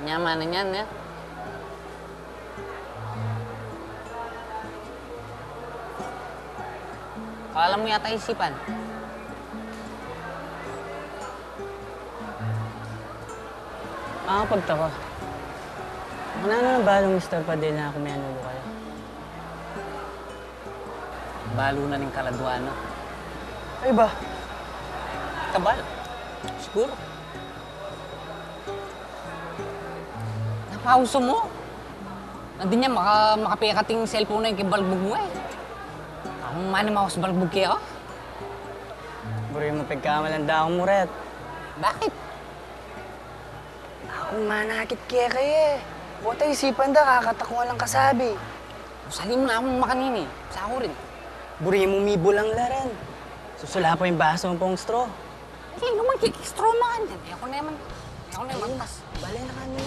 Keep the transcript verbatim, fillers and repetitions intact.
Nyaman na nyan, ya. Kala mu yata isipan. Makapagtaka. Nanu na balung Mister Padilla na kumenulo kaya? Balu na ning kaladuan na. Ay ba? Kabal. Siguru. Napauso mu? Nandin ya, maka-, makapekating cellphone na ing kibalbug mu e. Aku man ing maus balbug keka. Buri mu pagkamalan da kung muret. Bakit? Aku manakit keka e. Pota isipan da, kakatakwa lang kasabi. Usali mu na kung makanini. Sa aku rin. Buri mu mibulang la rin. Susula pa ing basu mu pung straw. Hindi naman kikistro man yan. E, aku naman. E, aku naman. Mas bale na kami.